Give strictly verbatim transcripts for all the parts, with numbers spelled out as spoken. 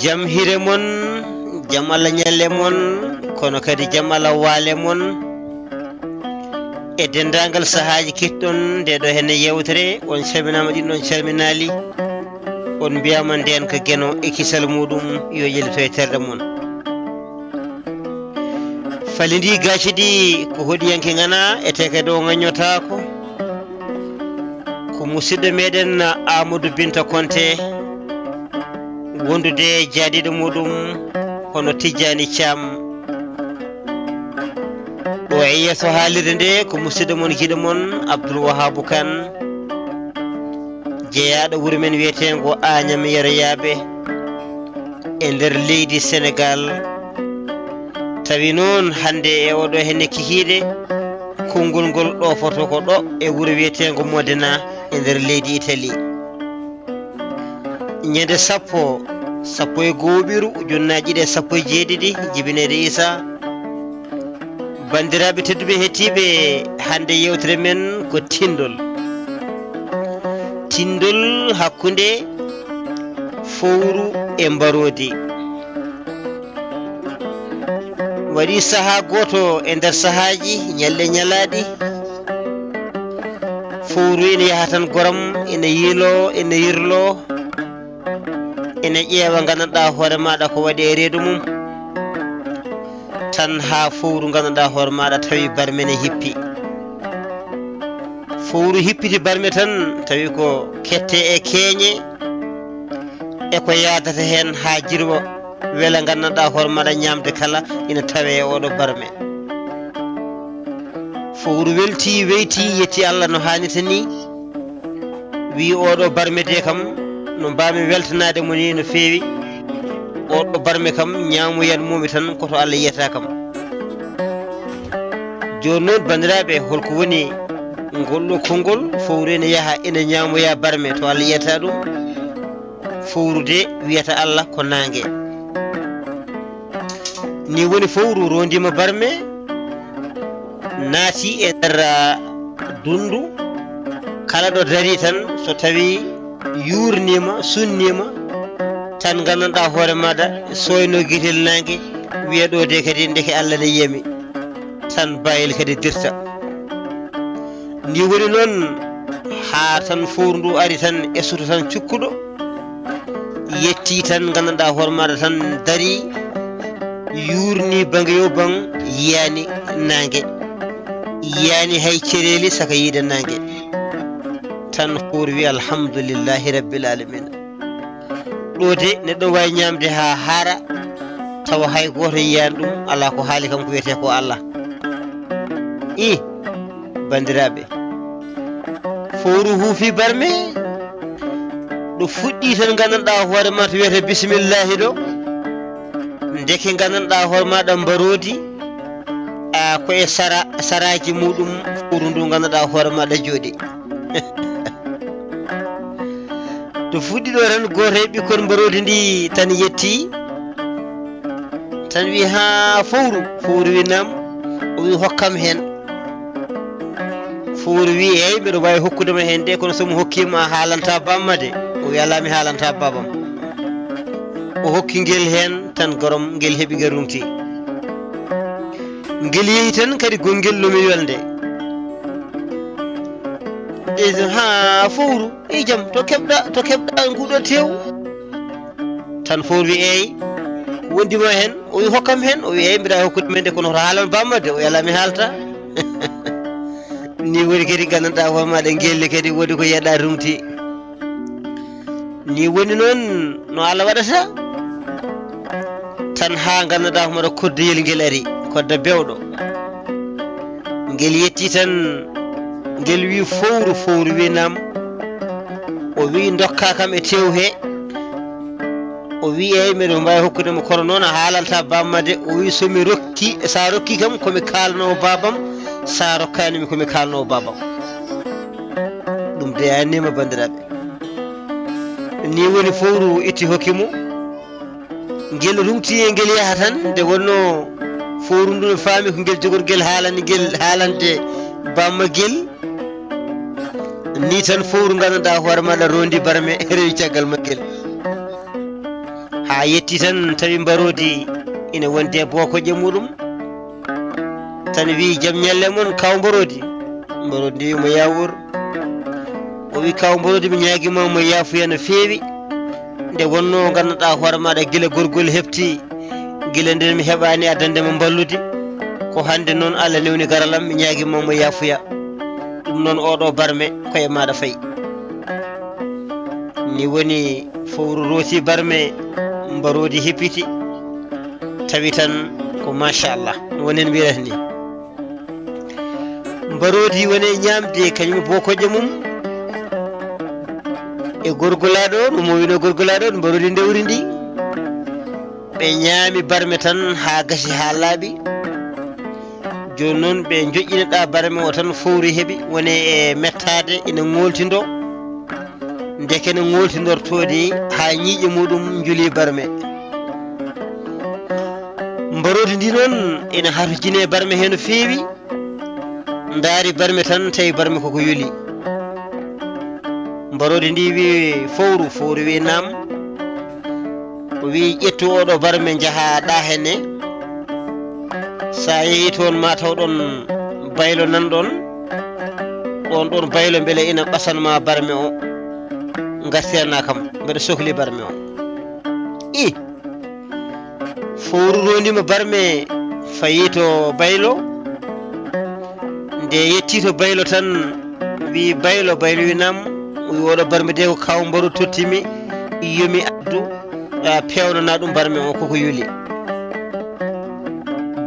Jam hire mon, jam Allah ñalle mon, kono kadi jam Allah waale mon. E denndaangal sahaaji kettiɗon nde ɗo henne yewtere, on calminaama, ɗin ɗon calminaali. On mbiyaama ndeen ko Geno e kisal muuɗum, yo ƴellito e terɗe mon. Fali ndi gaaci ɗi ko hoɗiyanke ŋana, e te kadi o ŋaññotaako. Ko musidɗo meɗen Amadou Binta Konte, wondude e jaadiiɗo muuɗum hono Tijjaani Caam. Ɗo e yeeso haalirde nde ko musidɗo mon, giɗo mon Abdoul Wahabou Kane, jeyaaɗo wuro men wiyeteengo Añam Yeroyaaɓe e nder leydi Senegaal. Tawi noon hannde e oɗo henne kikiiɗe, konngol ngol ɗoofoto ko ɗo e wuro wiyeteengo Modena e nder leydi Italie. Ñande sappo, sappo e goo ɓiru, ujunnaaji ɗiɗi e sappo e jeeɗiɗi, jibineede Isa. Banndiraaɓe tedduɓe hettiiɓe, hannde yewtere men ko tindol. Tindol hakkunde fowru e mbaroodi. Waɗi sahaa gooto e nder sahaaji, ñalɗi e ñalaaɗi, fowru ina yaha tan goram, ina yiiloo, ina yirloo, ina ƴeewa, nganndanɗaa hoore maaɗa ko waɗi e reedu mum, tan haa fowru, nganndanɗaa hoore maaɗa, tawi barme ne hippi. Fowru hippiti barme tan, tawi ko kette e keeñe e ko yaadata heen haa jirwa, wela, nganndanɗaa hoore maaɗa, ñaamde kala ina tawee e oɗo barme. Fowru weltii, weytii, yetti Allah no haanirta ni, wii, "Oɗo barme de kam, no mbaami weltanaade mo ni no feewi. Oɗo barme kam, ñaamoyan mumi tan, ko to Allah yiyata kam." Jooni noon, banndiraaɓe, holko woni ngol ɗo konngol? Fowru ene yaha, ene ñaamoya barme to Allah yiyata ɗum. Fowru de wiyata Allah ko naange. Ni woni fowru rondiima barme, naati e nder, ah, dundu. Kala ɗo dari tan, so tawi yuurniima, sunniima, tan nganndanɗaa hoore maaɗa, sooyno gitel naange, wiya ɗo de kadi ndeke Allah ne yiyami. Tan bayel kadi dirta. Ni woni noon haa tan fowru ndu ari tan e suuto tan cukkuɗo. Yetti tan, nganndanɗaa hoore maaɗa tan dari, yuurni bange yo bang, yiyaani naange, yiyaani hay cereeli saka yiide naange. Tan fowru wi, "Alhamdulillahi Rabbil Alamina." Ɗo de neɗɗo waawi ñaamde haa haara, tawa hay gooto yiyaani ɗum, alaa ko haali kam, ko wiyetee ko Allah. I, banndiraaɓe, fowru huufi barme, ɗo fuɗɗi tan, nganndanɗaa hoore ma to wiyetee bisimillahi ɗo, ndeke nganndanɗaa hoore ma ɗam mbaroodi, a, ko e sara, saraaji muɗum fowru ndu, nganndanɗaa hoore ma ɗa jooɗi. To fuɗɗi ɗo tan, gooto e ɓikkon mbaroodi ndi tan yetti, tan wi, "Haa fowru?" Fowru wi, "Naam." O wi, "Hokkam heen." Fowru wi, "Eey, mbeɗa waawi hokkude ma heen de, kono so mi hokkii ma, a haalanta bamma de." O wi, "Alaa, mi haalanta babam." O hokki ngel heen tan, gorom ngel heɓi ngel rumti. Ngel yehi tan kadi gongel lomi yolnde. Ɗe, "Haa fowru, e jam, to keɓɗa, to keɓɗa nguɗo tew?" Tan fowru wi, "Eey, ko wondi ma heen?" O wi, "Hokkam heen." O wi, "Eey, mbiɗa hokkude ma heen de, kono hoto haalan bamma de." O wi, "Alaa, mi haalta." Ni woni kadi, nganndanɗaa hoore maaɗa, ngel kadi woodi ko yiyaɗa rumti. Ni woni noon no Allah waɗata. Tan haa nganndanɗaa hoore maaɗa koddoyel ngel ari, kodda bewɗo. Ngel yetti tan, ngel wi, "Fowru, fowru wi, naam." O wi, "Ndokka kam e tew he." O wi, "Eey, mbeɗa waawi hokkude mo, kono noon a haalanta bamma de." O wi, "So mi rokki, so a rokki kam ko mi kaalanoo babam, so a rokkaani mi ko mi kaalanoo babam." Ɗum de anniima, banndiraaɓe. Ni woni fowru itti hokki mo. Ngel ruwti e ngel yaha tan, nde wonnoo fowru ndu no faami ko ngel jogorgel haalani ngel, haalande bamma gel. Ni tan fowru, nganndanɗaa hoore maaɗa, rondi barme, rewi caggal maggel. Haa yetti tan tawi Mbaroodi ina wondi e bookoƴƴe muɗum. Tan wiyi, "Jam ñalle mon, kaaw Mbaroodi." Mbaroodi wiyi mo, "Yaa wuur." O wiyi, "Kaaw Mbaroodi, mi ñaagii ma mo yaafuya no feewi. Nde wonnoo nganndanɗaa hoore maaɗa gila gorgol heɓti, gila nden mi heɓaani addande ma mballude. Ko hannde noon Allah newni garal am, mi ñaagii ma mo yaafuya. Ɗum noon oɗo barme ko e maaɗa fayi." Ni woni fowru rooti barme, Mbaroodi heppiti, tawi tan ko machallah, no woni en mbiyata ni. Mbaroodi woni e ñaamde kañum e bookoƴƴe mum e gorgolaaɗo, no mo wino gorgolaaɗo, Mbaroodi ndewri ndi. Ɓe ñaami barme tan haa gasi haa laaɓi. Jooni noon ɓe njoƴƴini ɗaa barme o tan, fowru heɓi woni e mettaade ina ŋooltindoo. Ndeke no ŋooltindortoo de haa ñiiƴe muɗum njuli barme. Mbaroodi ndi noon ina hatojini e barme hee no feewi. Ndaari barme tan, tawi barme koko yuli. Mbaroodi ndi wi fowru, fowru wi naam. O wi, "Ƴettu oɗo barme, njaha ɗaa henne. Sa yehi toon ma taw ɗon baylo nan ɗon. Ɗon, ɗon baylo mbele ina ɓasan ma barme o. Ngartirana kam, mbeɗa sokli barme o." I, fowru rondima barme, fayi to baylo. Nde yetti to baylo tan, wi baylo, baylo wi naam, wi oɗo barme de ko kaaw Mbaroodi tottimi, yomi addu, a, peewnana ɗum barme o koko yuli.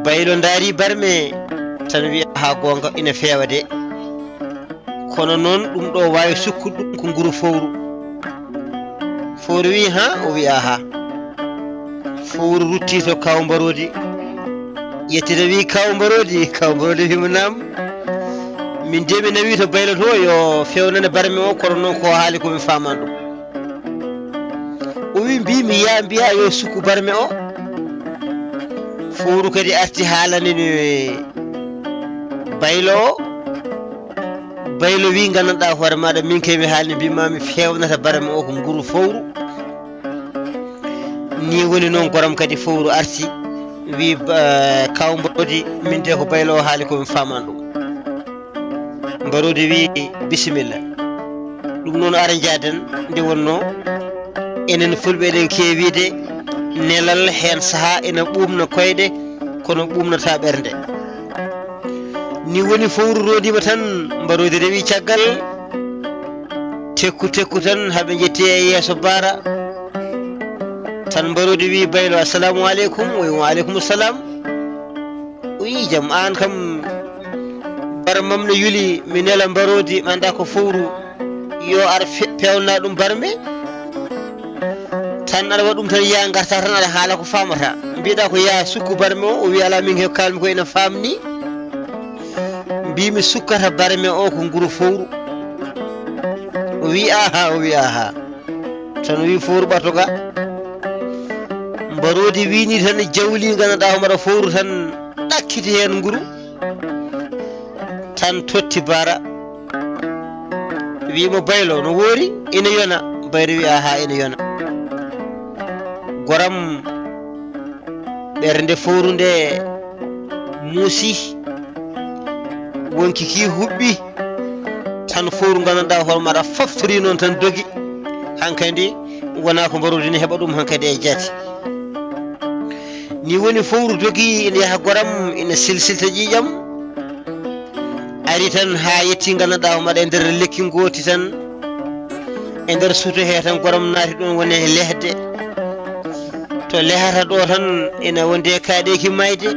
Baylo ndaari barme tan wi, "Aha, goonga, ina feewa de. Kono noon ɗum ɗo waawi sukkude ɗum ko nguru fowru." Fowru wi, "Ha?" O wi, "Aha." Fowru rutti to kaaw Mbaroodi. Yettita wi, "Kaaw Mbaroodi, kaaw Mbaroodi," wimo, "Naam." "Min de mi nawi to baylo to yo feewnane barme o, kono noon ko haali ko mi faamaani ɗum." O wi, "Mbiimi yaa mbiyaa yo sukku barme o." Fowru kadi arti haalani baylo o. Baylo wi, "Nganndanɗaa hoore maaɗa, min kay mi haalni, mbiima mi feewnata barme o ko nguru fowru." Ni woni noon goram kadi fowru arti, wi, "Ba-, kaaw Mbaroodi, min de ko baylo o haali ko mi faamaani ɗum." Mbaroodi wi, "Bisimilla. Ɗum noon ara njaaden." Nde wonnoo enen fulɓe eɗen keewiide nelal heen sahaa ina ɓuuɓna koyɗe kono ɓuuɓnata ɓernde. Ni woni fowru roondiima tan, Mbaroodi rewi caggal, tekku tekku tan haa ɓe njetti e yeeso Baara. Tan Mbaroodi wi baylo, "Assalamu aleykum." O wi, "Wa aleykum salam." O wi, "Jam, aan kam, bar mam no yuli, mi nela Mbaroodi, mi annda ko fowru, yo ar fe-, peewna ɗum barme. Tan aɗa waɗa ɗum tan, yaa ngarta tan, aɗa haala ko faamata. Mbiɗa ko yaa sukku barme o." O wi, "Alaa, min he kaalmi ko ina faamni. Mbiimi sukkata barme o ko nguru fowru." O wi, "Aha," o wi, "Aha." Tan o wi, "Fowru ɓatto ga." Mbaroodi wini tan jawli nganndanɗaa hoore maaɗa fowru tan ɗakkiti heen nguru. Tan totti Baara. Wi mo, "Baylo, no woori? Ina yona?" Baylo wi, "Aha, ina yona." Goram, ɓernde fowru nde muusi, wonki ki huɓɓi, tan fowru nganndanɗaa hoore maaɗa foftori noon tan dogi. Hankadi wona ko Mbaroodi ne heɓa ɗum hankadi e jaati. Ni woni fowru dogi ina yaha goram, ina silsilta ƴiiƴam. Ari tan haa yetti nganndanɗaa hoore maaɗa e nder lekki ngooti tan, e nder suuto he tan goram naati ɗon woni e lehde. To lehata ɗo tan ina wondi e kaaɗeeki mayde,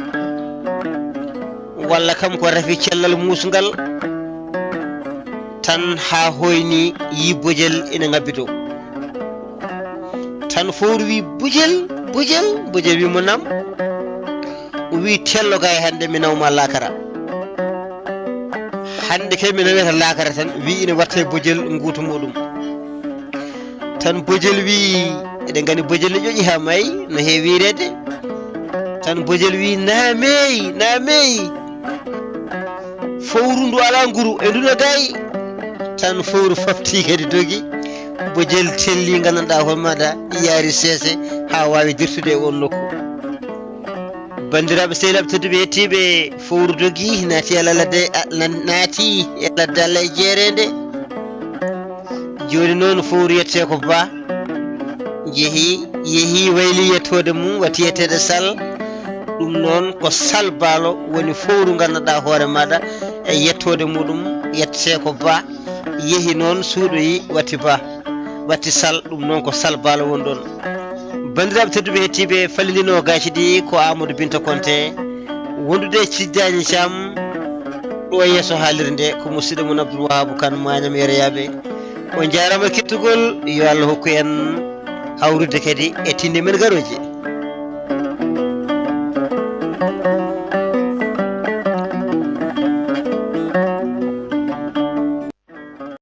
walla kam ko rafi cellal muusngal, tan haa hoyni yi bojel ina ngabbi dow. Tan fowru wi, "Bojel, bojel, bojel," wi mo, "Naam." O wi, "Tello gay, hannde mi nawma laakara. Hannde kay mi nawete laakara tan," wi ina watta e bojel nguuto muɗum. Tan bojel wi, eɗen nganndi bojel no ƴoƴi haa maayi, no heewi wiireede. Tan bojel wi, "Naamey, naamey. Fowru ndu alaa nguru, e ndu no gay." Tan fowru fafti kadi dogi, Bojel telli, nganndanɗaa hoore maaɗa yaari seese haa waawi dirtude e oon nokku. Banndiraaɓe sehilaaɓe tedduɓe hettiiɓe, fowru dogi naati e ladde, naati e ladde Allah e jeereende. Jooni noon fowru yettee ko Ba. Jehi, yehi wayli yettoode mum, watti yetteede Sal. Ɗum noon ko Sal Baalo woni fowru nganndanɗaa hoore maaɗa e yettoode muɗum, yettee ko Ba. Yehi noon suuɗoyi watti Ba, watti Sal, ɗum noon ko Sal Baalo woni ɗoon. Banndiraaɓe tedduɓe hettiiɓe, fallindinoo gaaci ɗi ko Amadou Binta Konte, wondude e Cijjaañi Caam, ɗo e yeeso haalirde ko musidɗo mon Abdoul Wahab Kane, Maañam Yereyaaɓe. On njaaraama kettugol, yo Allah hokku en hawrude kadi e tinde men garooje.